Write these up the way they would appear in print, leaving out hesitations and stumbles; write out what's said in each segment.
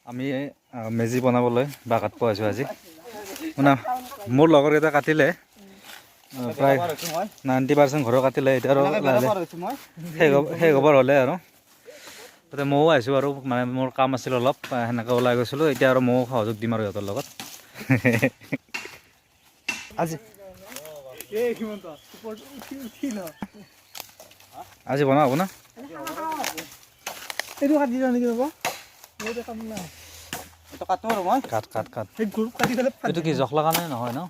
আমি মেজি বনাবলৈ বাঁহ কাটিব আহিছোঁ আজি। মানে মোৰ লগৰকেইটা কাটিলে, প্ৰায় 90% ঘৰৰ কাটিলে। এতিয়া আৰু লাহে লাহে শেষ হ'বৰ হ'লে আৰু তাতে ময়ো আহিছোঁ আৰু মানে মোৰ কাম আছিল অলপ, সেনেকৈ ওলাই গৈছিলোঁ। এতিয়া আৰু ময়ো সহযোগ দিম আৰু সিহঁতৰ লগত আজি। আজি বনাব হ'ব না? এইটো কাটি দিওঁ নেকি বাবা? এইটো কাম নাই। এইটো কাটো আৰু মই। কাট কাট কাট। সেই গ্ৰুপ কাটি পেলাই। এইটো কি জখলা কাৰণে নহয় ন?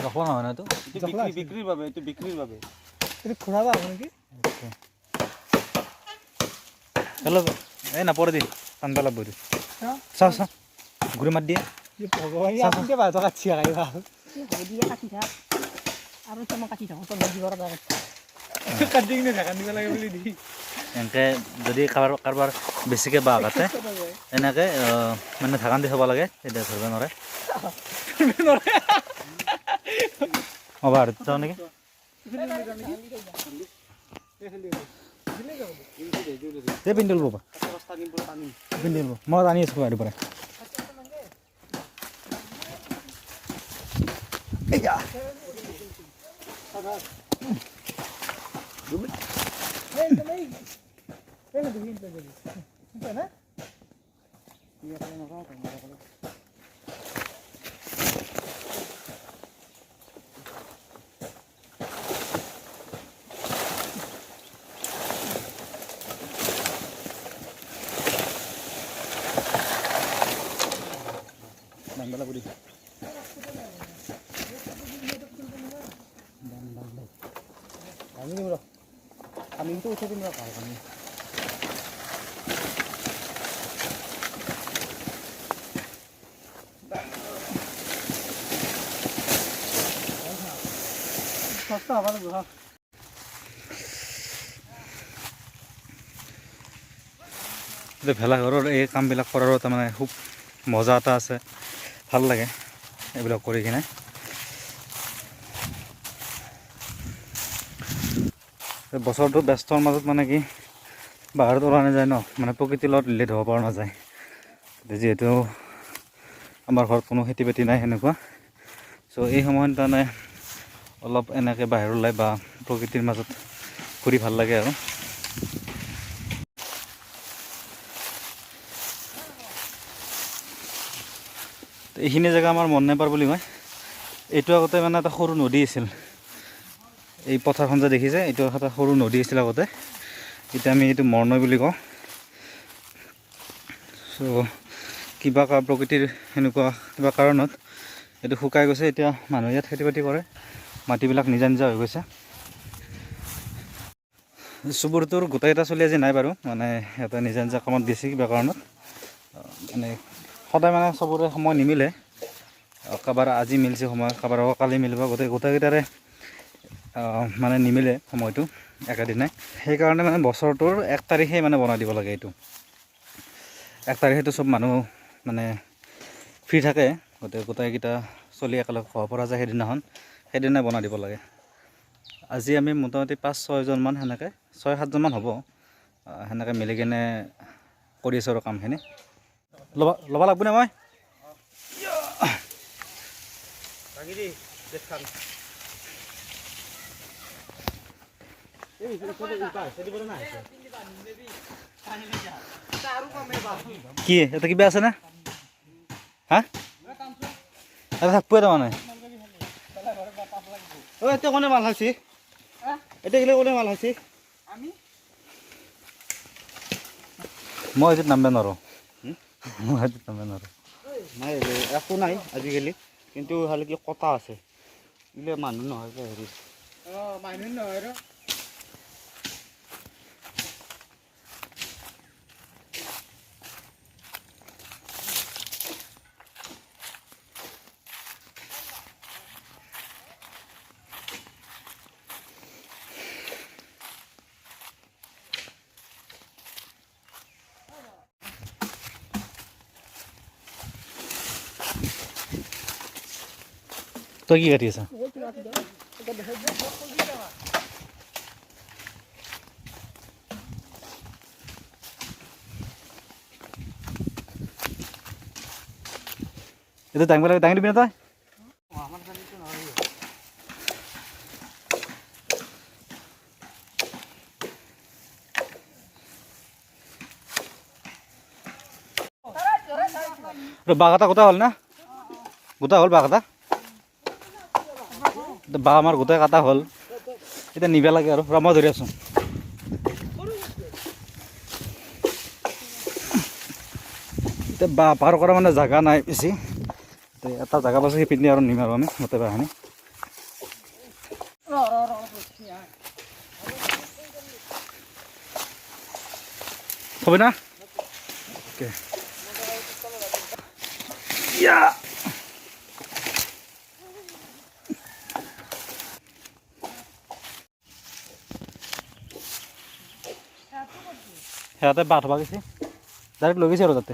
জখলা নহয় ন এইটো? এইটো বিক্ৰীৰ বাবে, এইটো বিক্ৰীৰ বাবে। এইটো ঘূৰাবা হ'ব নেকি? হেল্ল', এই নপৰে দি, ঠাণ্ডা লাগব এইটো। চাওঁ চাওঁ, ঘূৰি মাত দিয়ে। ভগৱান আপুনিতে বাঁহটো কাটছি খাই ভাল। হ'ব দিয়ে, কাটি থাক আৰু এতিয়া মই কাটি থাকোঁ, তই দিব পৰা। কাটি কিনে ঢাকান দিব লাগে বুলি দি। এনেকৈ যদি কাৰোবাৰ কাৰোবাৰ বেছিকৈ বাঁহ কাটে, এনেকৈ মানে ঢাকান দি থ'ব লাগে, তেতিয়া ধৰিব নোৱাৰে। অঁ, বাহিৰত যাওঁ নেকি? এই পিন্ধি ল'ব, পিন্ধি ল'ব। মই আনি আছোঁ বাহিৰৰ পৰা। এইয়া। আমি দিম ৰ, আমি কিন্তু উঠাই দিম ৰ, ভাল আমি। সস্তা হ'ব লাগিব। ভেলাঘৰৰ এই কামবিলাক কৰাৰো তাৰমানে খুব মজা এটা আছে, ভাল লাগে এইবিলাক কৰি কিনে। বছৰটো ব্যস্তৰ মাজত মানে কি বাহিৰত ওলোৱা নাযায় ন, মানে প্ৰকৃতিৰ লগত ৰিলেট হ'ব পৰা নাযায়। যিহেতু আমাৰ ঘৰত কোনো খেতি বাতি নাই সেনেকুৱা, চ' এই সময়ত তাৰমানে অলপ এনেকৈ বাহিৰ ওলাই বা প্ৰকৃতিৰ মাজত ঘূৰি ভাল লাগে আৰু। এইখিনি জেগা আমাৰ মৰ্ণেপাৰ বুলি কয়। এইটো আগতে মানে এটা সৰু নদী আছিল। এই পথাৰখন যে দেখিছে, এইটো এটা সৰু নদী আছিল আগতে। এতিয়া আমি এইটো মৰ্ণৈ বুলি কওঁ। চ' কিবা প্ৰকৃতিৰ সেনেকুৱা কিবা কাৰণত এইটো শুকাই গৈছে। এতিয়া মানুহে ইয়াত খেতি বাতি কৰে, মাটিবিলাক নিজা নিজা হৈ গৈছে। চুবুৰটোৰ গোটেইকেইটা চলি আজি নাই বাৰু, মানে সিহঁতে নিজা নিজা কামত গৈছে কিবা কাৰণত। মানে সদায় মানে চবৰে সময় নিমিলে, কাৰোবাৰ আজি মিলছে সময়, কাৰোবাৰ আকৌ কালি মিলিব। গোটেইকেইটাৰে মানে নিমিলে সময়টো একেদিনাই। সেইকাৰণে মানে বছৰটোৰ 1 তাৰিখেই মানে বনাই দিব লাগে এইটো। 1 তাৰিখেতো চব মানুহ মানে ফ্ৰী থাকে, গোটেইকেইটা চলি একেলগে খাব পৰা যায় সেইদিনাখন, সেইদিনাই বনাই দিব লাগে। আজি আমি মোটামুটি 5 6জনমান সেনেকৈ, 6 7জনমান হ'ব, সেনেকৈ মিলি কিনে কৰি আছোঁ আৰু কামখিনি। ল'ব লাগবনে মই? কি এটা কিবা আছে না? হা, এটা থাকবই তাৰমানে। অ, এতিয়া কোনে মাল খাইছি? এতিয়া গ'লে কোনে মাল খাইছি? মই এইটোত নামিব নোৱাৰোঁ, মই এইটোত নামিব নোৱাৰোঁ। নাই, একো নাই আজিকালি, কিন্তু খালি কি কটা আছে ইলে মানুহ নহয় যে হেৰি। মানুহ নহয় ৰ। তই কি কাটি আছা? এইটো দাঙিব লাগে, দাঙি দিবি না তই? বাঘ এটা গোটা হ'ল না? গোটা হ'ল বাঘ এটা, বাঘ আমাৰ গোটেই কাটা হ'ল। এতিয়া নিব লাগে আৰু। মই ধৰি আছোঁ। এতিয়া বাঁহ পাৰ কৰা মানে জেগা নাই বেছি। এটা জেগা পাইছোঁ, সেইপিনে আৰু নিম আৰু আমি গোটেই বাঁহখিনি। থবি না? অ'কে। ইয়া সিহঁতে বাঁহ থ'ব গৈছে, ডাইৰেক্ট লৈ গৈছে আৰু তাতে।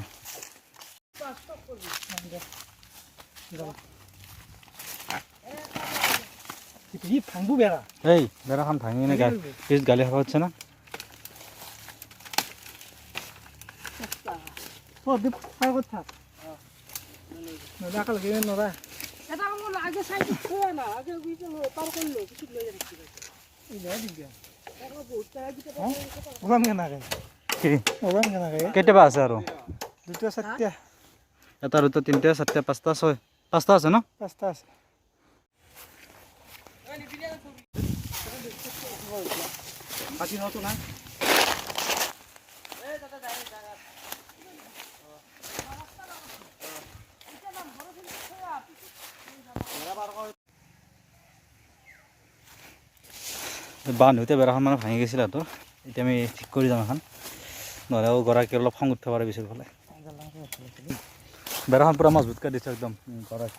ভাঙবো বেড়া। এই বেড়াখন ভাঙি কিনে পিছত গালি খাব হচ্ছে না? থাক, নহ'লে একেলগে নৰা। এটা কাম কৰিলো, আগে চাইড থোৱা না, আগে পাৰ কৰিলো, পিছত লৈ যাম। ওলাম কেনেকে? কি? ওলাম কেনেকে? কেতিয়াবা আছে আৰু? দুটা, চাৰিটা। এটা, দুটা, তিনিটা, চাৰিটা, পাঁচটা, ছয়, পাঁচটা আছে ন? পাঁচটা আছে। বান্ধোতে বেৰাখন মানে ভাঙি গৈছিল আৰু এতিয়া আমি ঠিক কৰি যাম এখন, নহ'লে আকৌ গৰাকী অলপ খং উঠিব পাৰে পিছৰ ফালে। বেৰাখন পূৰা মজবুতকৈ দিছোঁ একদম,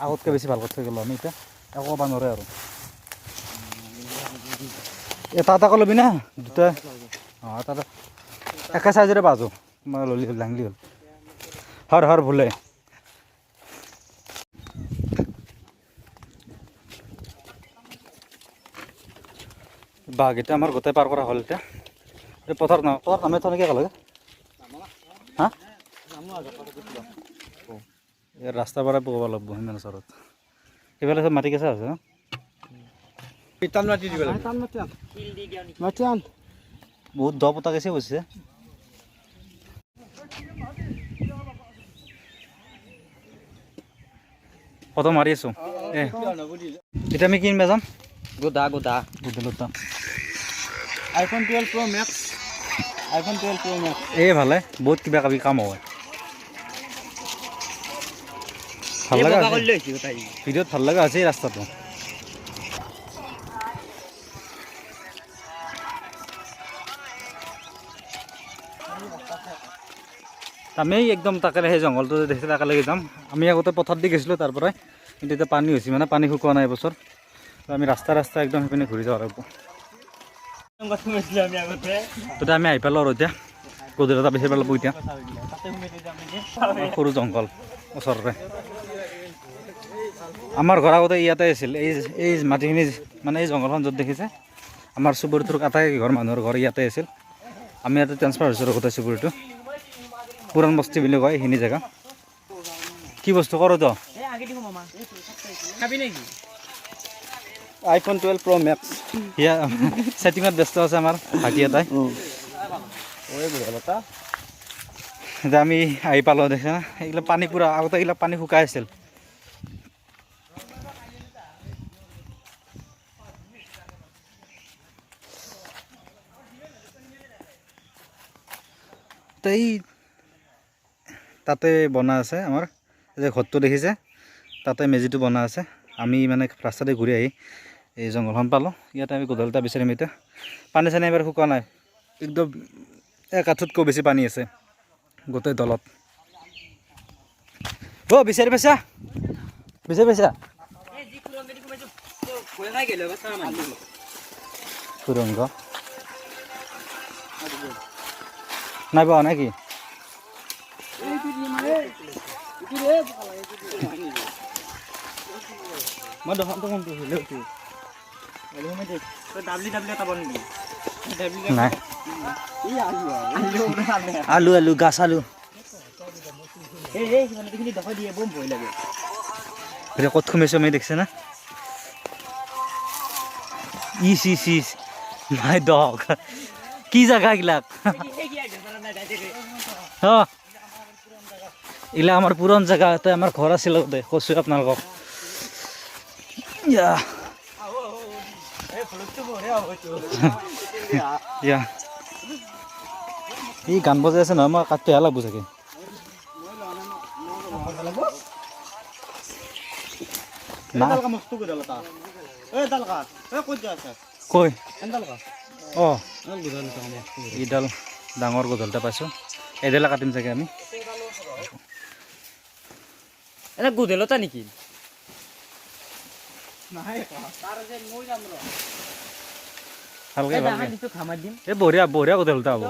আগতকৈ বেছি ভাল কৰি থৈ গ'লোঁ আমি। এতিয়া একো ক'ব নোৱাৰে আৰু। এটা এটাকৈ ল'বি না দুটা? অঁ, এটা এটা একে চাইজৰে বাজো মই ল'লি হ'ল, দাঙলি হ'ল। হৰ হৰ ভুলে। বাঘ এতিয়া আমাৰ গোটেই পাৰ কৰা হ'ল। এতিয়া এই পথাৰত নাম, পথাৰত নামে থ নেকি একেলগে? হা, এই ৰাস্তাৰ পৰাই পকাব লাগিব সিমান ওচৰত। সেইফালে চব মাটি কেঁচা আছে ন? টান মাটি দিব লাগে। মাটি আন। বহুত দ পোতা গেছে বসছে। ফটো মাৰি আছোঁ। এ এতিয়া আমি কিনিব যাম। গোদা গোদা গোদা যাম। iPhone 12 Pro Max, iPhone 12 Pro Max। এই ভালে বহুত কিবা কিবি কাম হয়। ভাল লগা ভিডিঅ'ত, ভাল লগা আছে এই ৰাস্তাটো। আমি একদম তাকে সেই জংঘলটো দেখিছোঁ, তাকেলৈকে যাম। আমি আগতে পথাৰ দি গৈছিলোঁ তাৰ পৰাই, কিন্তু এতিয়া পানী হৈছে, মানে পানী শুকোৱা নাই এবছৰ। আমি ৰাস্তা ৰাস্তা একদম সেইপিনে ঘূৰি যাব লাগিব। তাতে আমি আহি পালোঁ আৰু এতিয়া গধূলি এটা বিচাৰিব লাগিব। এতিয়া সৰু জংঘল ওচৰতে। আমাৰ ঘৰ আগতে ইয়াতে আছিল। এই এই মাটিখিনি, মানে এই জংঘলখন য'ত দেখিছে, আমাৰ চুবুৰীটোৰ আটাই ঘৰ মানুহৰ ঘৰ ইয়াতে আছিল। আমি ইয়াতে ট্ৰেন্সফাৰ হৈছোঁ আৰু গোটেই চুবুৰীটো। পুৰাণ বস্তি বুলি কয় এইখিনি জেগা। কি বস্তু কৰ তই? iPhone 12 Pro Max। ইয়া ছেটিঙত ব্যস্ত আছে আমাৰ ভাইটি এটাই। এতিয়া আমি আহি পালোঁ, দেখিছে না এইগিলা পানী পূৰা। আগতে এইগিলা পানী শুকাই আছিল। এই তাতে বনা আছে আমাৰ এই যে ঘৰটো দেখিছে, তাতে মেজিটো বনা আছে। আমি মানে ৰাস্তাতে ঘূৰি আহি এই জংঘলখন পালোঁ। ইয়াতে আমি গধূলি এটা বিচাৰিম। এতিয়া পানী চানী এবাৰ শুকোৱা নাই, একদম এক আঁঠুতকৈও বেছি পানী আছে গোটেই দলত। অ' বিচাৰি পাইছা? বিচাৰি পাইছা সুৰংগ? নাই পোৱা নেকি? মই দোকানটো কোনটো নাই। আলু আলু গাছ আলু। দিয়ে বম ভয় লাগে। এতিয়া ক'ত সোমাইছোঁ আমি দেখিছে না। ইচ ইচ ইচ মাই ডগ, কি জাগা এইবিলাক। অঁ, এইবিলাক আমাৰ পুৰণ জেগা, ইয়াতে আমাৰ ঘৰ আছিল আগতে, কৈছোঁ আপোনালোকক। ইয়া ইয়া, ই গান বজাই আছে নহয়, মই কাটিহে লাগব চাগে। কৈ অঁ, এইডাল ডাঙৰ গধূল এটা পাইছোঁ, এইডালে কাটিম চাগে আমি। এটা গধূলতা নেকি? ভালকে ভালকে। এই বঢ়িয়া বঢ়িয়া গধূলতা হ'ব।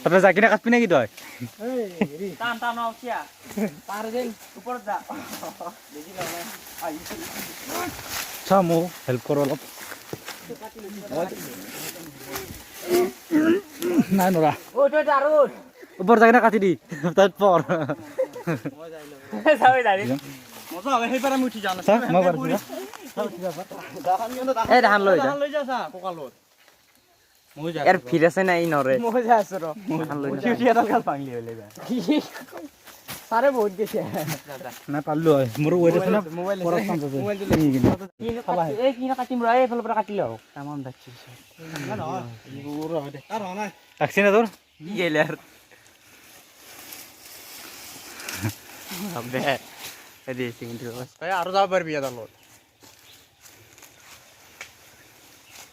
তাতে যাই কিনে কাটবি নেকি তই? চা, মোক হেল্প কৰ অলপ। নাই নৰা, ওপৰত যাই কিনে কাটি দি, তাত পৰ। এৰ ফিৰ আছে না, এই নৰে সাৰে বহুত গেছে। নাই পাৰলো হয়, মোৰ ৱেইট আছে না, পৰাৰ চান্স আছে। এই কিনা কাটিম ৰ, এইফালৰ পৰা কাটিলে হওক। তামাম যাচ্ছি। লাগছি না তোৰ? কি গেলে আৰ আৰু যাব পাৰিবি এডালত।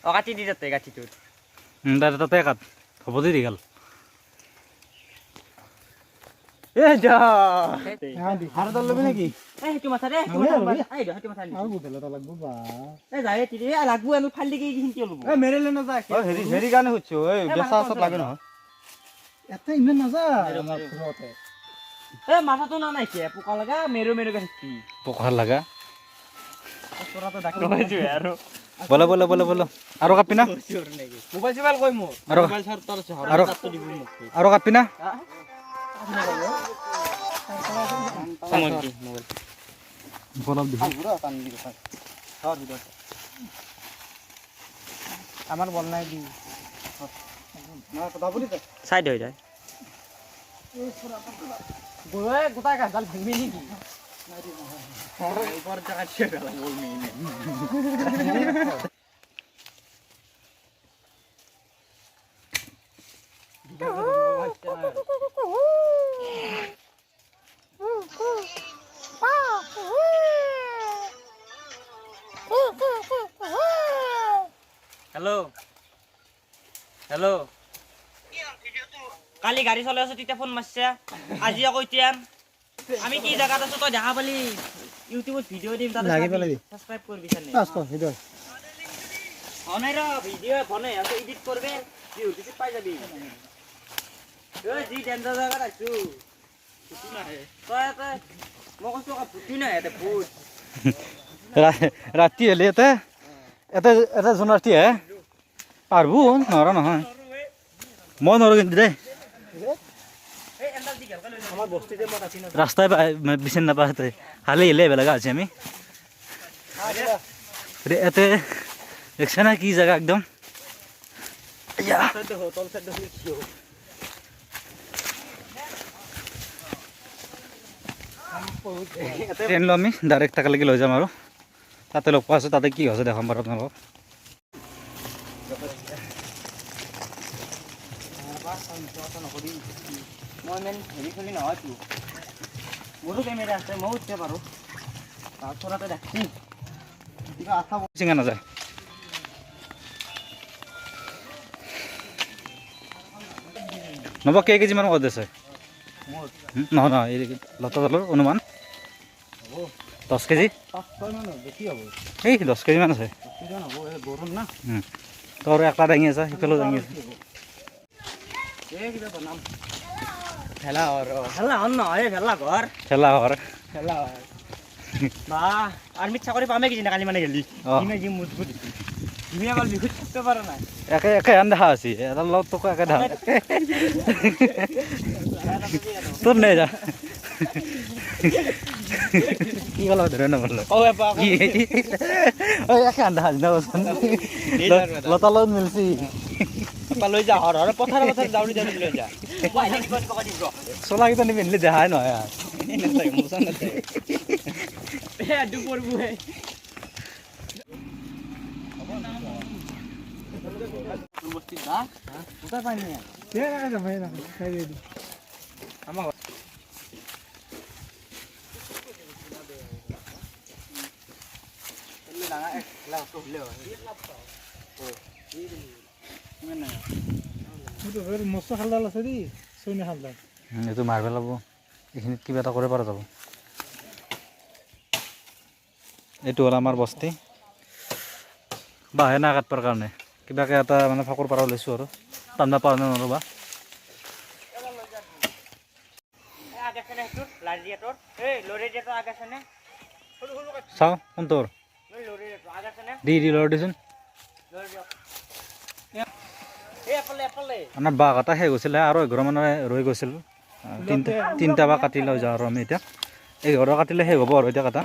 অ, কাটি দি তাতে গাঠিটোত। তাতে তাতে কাট, হ'ব দে দীঘল। এ যা। আৰু এডাল ল'বি নেকি? এই সেইটো মাথা দে, সেইটো মাথা। আৰু গধূল এটা লাগব বা। এই যায় তিৰি লাগব, এনে ফালি কি এইখিনি ল'ব। এই মেৰেলে নাযায়। হেৰি হেৰি কাৰণে সুধছো, এই বেচা আছত লাগে নহয়। ইয়াতে ইমান নাযায় আমাৰ ঘৰতে। এ মাথাটো না নাইছে পোকা লগা, মেৰু মেৰুকে থাকি। পোকা লগা। আৰু বলো বলো বলো বলো, আৰু কাটবি না? মোবাইল চোবাইল কই মোৰ? আৰু আৰু আৰু কাটবি না? আমাৰ বল নাই দি। সাইড হৈ যায়। গোটাই গাছডাল ভাঙবি নেকি? হেল্ল' হেল্ল', কালি গাড়ী চলাই আছো তেতিয়া ফোন মাৰছে, আজি আকৌ এতিয়া আমি কি জাগাত আছো তই দেখা পালি, ইউটিউবত ভিডিঅ' দিম, তাতে সাবস্ক্ৰাইব কৰিবি। নাই ৰ, ভিডিঅ' বনাই আছো, এডিট কৰবে, বিহুৰ পিছত পাই যাবি। যি ডেঞ্জাৰ জাগাত আছো তই, মই কৈছো ভূতি নাই ইয়াতে, ভূত। ৰাতি হ'লে ইয়াতে এটা এটা জোনাৰ্থী হে পাৰবো, নৰা নহয়, মই নৰো কিন্তু দেই। ৰাস্তাই বিচাৰি নাপায়, হালি হিলে বেলেগ আছে আমি ইয়াতে। দেখছে না কি জায়গা একদম। ট্ৰেইন লৈ আমি ডাইৰেক্ট তাকালৈকে লৈ যাম আৰু তাতে লগ পোৱা আছোঁ, তাতে কি হৈছে দেখাম বাৰু আপোনালোকক। মই ইমান হেৰি খেলি নহয়তো, মোৰো কেমেৰা আছে, ময়ো উঠিব পাৰোঁ। থোৰাতে দেখছি চিঙা নাযায়। নব কেই কেজি মান ক'ত আছে? নহয় নহয়, এই লতা দলৰ অনুমান 10 কেজি। এই 10 কেজি মান আছে। তোৰ একটা দাঙি আছে, সিফালেও দাঙি আছে। ভেলা ঘৰ বা আৰ্মিত চাকৰি পামে কিজানি কালি মানে গেলি। মজবুত বিহুত থাকিব পৰা নাই। একে একে হেন দেখা আছে, এটাৰ লগত তোকো একে দেখা। তোৰ নে যা। কি ক'লা ধৰে নগ'লো লতা লগত মিলছি লৈ যা হৰ হৰ পথাৰ পথাৰ দাউৰি দাউৰি লৈ যা চোলা কেইটা নিপিন্ধিলে দেখাই নহয়। এইটো মাৰ্বেল হ'ব, এইখিনিত কিবা এটা কৰিব পৰা যাব। এইটো হ'ল আমাৰ বস্তি, বাহে না কাটবাৰ কাৰণে কিবাকে এটা মানে ফাকুৰ পাৰ লৈছোঁ আৰু টান্দা পাৰ নে নৰবা। চাওঁ কোনটোৰ দি দি লৰি দিচোন। আমাৰ বাঘ এটা শেষ হৈছিলে আৰু এঘৰ মানে ৰৈ গৈছিল, তিনিটা বাঁহ কাটি লৈ যাওঁ আৰু আমি এতিয়া এঘৰ কাটিলে শেষ হ'ব আৰু এতিয়া কাটা।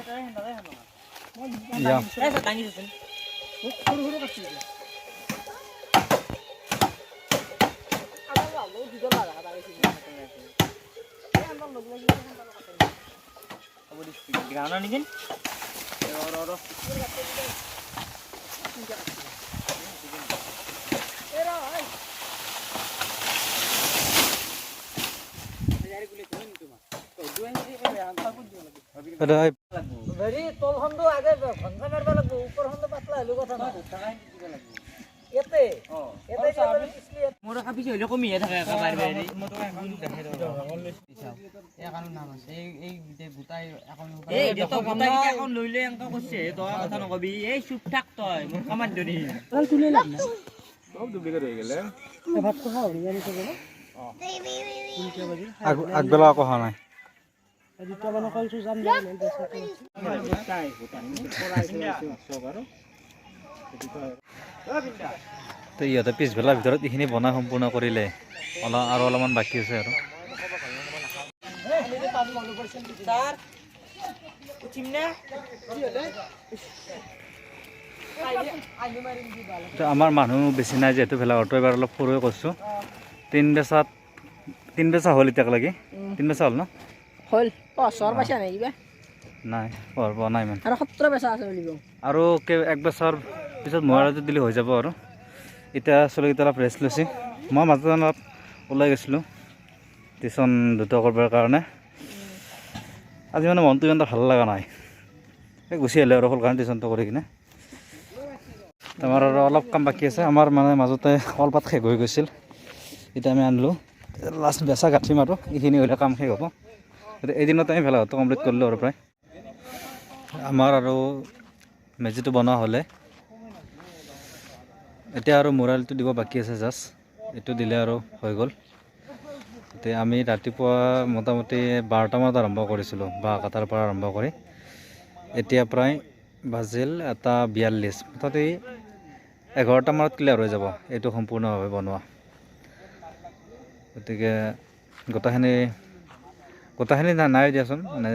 আগবেলা আকৌ হোৱা নাই। তো ইহঁতে পিছবেলাৰ ভিতৰত এইখিনি বনাই সম্পূৰ্ণ কৰিলে, অলপ আৰু অলপমান বাকী আছে আৰু। তো আমাৰ মানুহ বেছি নাই যিহেতু ভেলাঘৰটো এবাৰ অলপ সৰুৱে কৰিছোঁ। তিন বেচা হ'ল এতিয়ালৈকে, তিন বেচা হ'ল ন? হ'ল পঁচৰ পইচা নাই কিবা নাই পোৱা নাই ইমান আৰু 17 পইচা আছে বুলিব আৰু এক বছৰ পিছত মোৱাৰাটো দিলে হৈ যাব আৰু। এতিয়া চলিকেইটা অলপ ৰেষ্ট লৈছে। মই মাজতে অলপ ওলাই গৈছিলোঁ টিউশ্যন দুটা কৰিবৰ কাৰণে। আজি মানে মনটো ইমান এটা ভাল লগা নাই, এই গুচি আহিলে আৰু সোনকালে টিউশ্যনটো কৰি কিনে। আমাৰ আৰু অলপ কাম বাকী আছে। আমাৰ মানে মাজতে কলপাত শেষ হৈ গৈছিল, এতিয়া আমি আনিলোঁ লাষ্ট বেচা গাঁঠিম আৰু এইখিনি হ'লে কাম শেষ হ'ব। এদিনতে আমি ভেলাঘৰটো কমপ্লিট কৰিলোঁ আৰু প্ৰায়। আমাৰ আৰু মেজিটো বনোৱা হ'লে এতিয়া আৰু মুৰালটো দিব বাকী আছে জাষ্ট, এইটো দিলে আৰু হৈ গ'ল। এতিয়া আমি ৰাতিপুৱা মোটামুটি 12টামানত আৰম্ভ কৰিছিলোঁ, বাঁহ কটাৰ পৰা আৰম্ভ কৰি এতিয়া প্ৰায় বাজিল 1:42, মুঠতে 11টামানত ক্লিয়াৰ হৈ যাব এইটো সম্পূৰ্ণভাৱে বনোৱা। গতিকে গোটেইখিনি নাই দিয়াচোন, মানে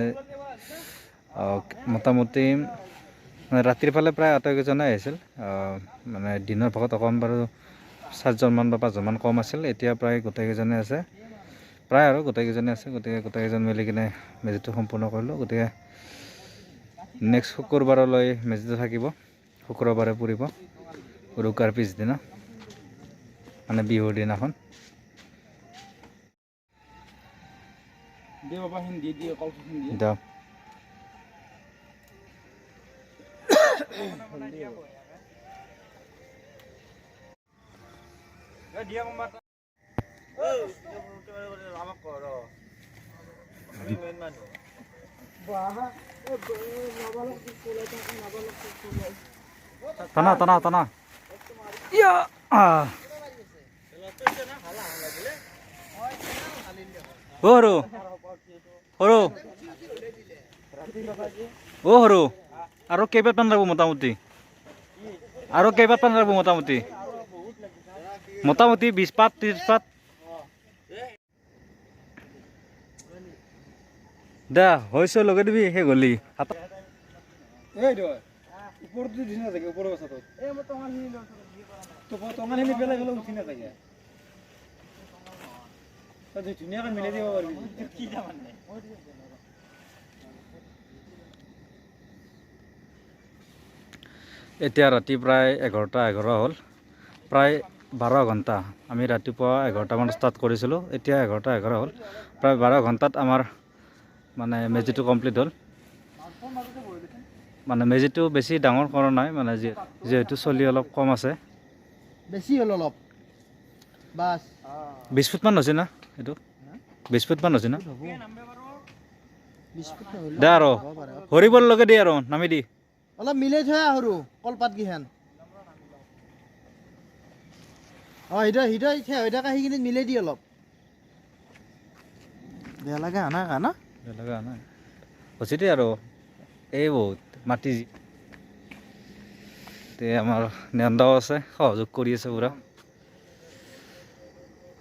মোটামুটি মানে ৰাতিৰ ফালে প্ৰায় আটাইকেইজনে আহিছিল, মানে দিনৰ ভাগত অকণ বাৰু 7জনমান বা 5জনমান কম আছিল। এতিয়া প্ৰায় গোটেইকেইজনে আছে, প্ৰায় আৰু গোটেইকেইজনে আছে। গতিকে গোটেইকেইজন মিলি কিনে মেজিটো সম্পূৰ্ণ কৰিলোঁ। গতিকে নেক্সট শুক্ৰবাৰলৈ মেজিটো থাকিব, শুক্ৰবাৰে পুৰিব, উৰুকাৰ পিছদিনা মানে বিহুৰ দিনাখন। টানা টানা টানা ইয়া ও সৰু সৰু ও সৰু আৰু কেইবাটামান লাগব মোটামুটি, আৰু কেইবাটামান লাগব মোটামুটি, মোটামুটি 20 পাত 30 পাত। দে হৈছে লগাই দিবি সেই গলি হাত। এই ওপৰত উঠি নাথাকে, ওপৰৰ কথাটোত টঙালখিনি পেলাই পেলাই উঠি নাথাকে। তই ধুনীয়াকৈ মিলাই দিব পাৰিবি। এতিয়া ৰাতি প্ৰায় 11:11 হ'ল। প্ৰায় 12 ঘণ্টা। আমি ৰাতিপুৱা 11টামানত ষ্টাৰ্ট কৰিছিলোঁ, এতিয়া 11:11 হ'ল। প্ৰায় 12 ঘণ্টাত আমাৰ মানে মেজিটো কমপ্লিট হ'ল। মানে মেজিটো বেছি ডাঙৰ কৰা নাই, মানে যিহেতু চলি অলপ কম আছে। বেছি হ'ল অলপ, বাছ। 20 ফুটমান হৈছে না? এইটো 20 ফুটমান হৈছে না? 20 ফুট নহ'লেও দে আৰু। হ'ব পাৰে। হৰিবৰ লগে দি আৰু নামি দি। অলপ মিলাই থৈ আহ, সৰু কলপাত গিখান। অঁ, হৃদয় হৃদয় থিয় হৈ থকা সেইখিনিত মিলাই দি অলপ। বেয়া লাগে আনা না। লগা নাই, হৈছে দে আৰু। এই বহুত মাটি তে আমাৰ নেন্দাও আছে, সহযোগ কৰি আছে পুৰা।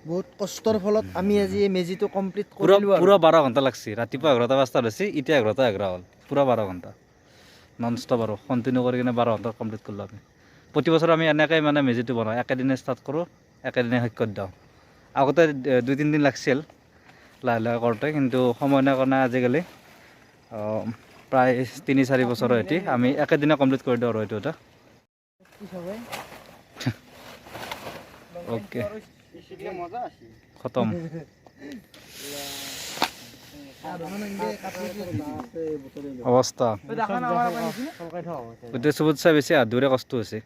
বহুত কষ্টৰ ফলত আমি আজি এই মেজিটো কমপ্লিট পুৰা কৰিলোঁ আৰু। পুৰা 12 ঘণ্টা লাগছে। ৰাতিপুৱা 11টা পাঁচটাত হৈছে, এতিয়া 11:11 হ'ল। পুৰা 12 ঘণ্টা নন ষ্টপ আৰু কণ্টিনিউ কৰি কিনে 12 ঘণ্টা কমপ্লিট কৰিলোঁ আমি। প্ৰতি বছৰ আমি এনেকৈ মানে মেজিটো বনাওঁ, একেদিনে ষ্টাৰ্ট কৰোঁ, একেদিনে শেষ কৰি দিওঁ। আগতে 2-3 দিন লাগছিল লাহে লাহে কৰোঁতে, কিন্তু সময় নাই কাৰণে আজিকালি প্ৰায় 3-4 বছৰৰ এটি আমি একেদিনে কমপ্লিট কৰি দিওঁ আৰু এইটো এটা। অ'কে, খতম। অৱস্থা গোটেই চবত চাই বেছি আধুৰে কষ্ট হৈছে।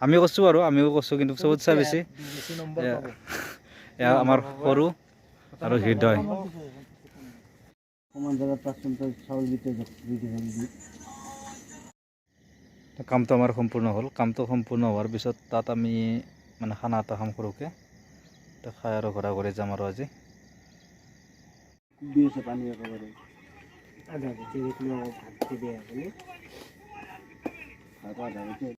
আমি কৰিছোঁ বাৰু, আমিও কৰিছোঁ, কিন্তু চবত চাই বেছি বেছি নম্বৰ পাব। এয়া আমাৰ সৰু আৰু হৃদয়। সমান জাগাত 5 কুইণ্টল চাউল বিতে। কামটো আমাৰ সম্পূৰ্ণ হ'ল। কামটো সম্পূৰ্ণ হোৱাৰ পিছত তাত আমি মানে খানা এটা খাম সৰুকৈ। তো খাই আৰু ঘৰা ঘৰি যাম আৰু আজি। দি আছে পানী একেবাৰে। আধা কেজি ভাত দিয়ে আপুনি। ভাত আধা কেজি।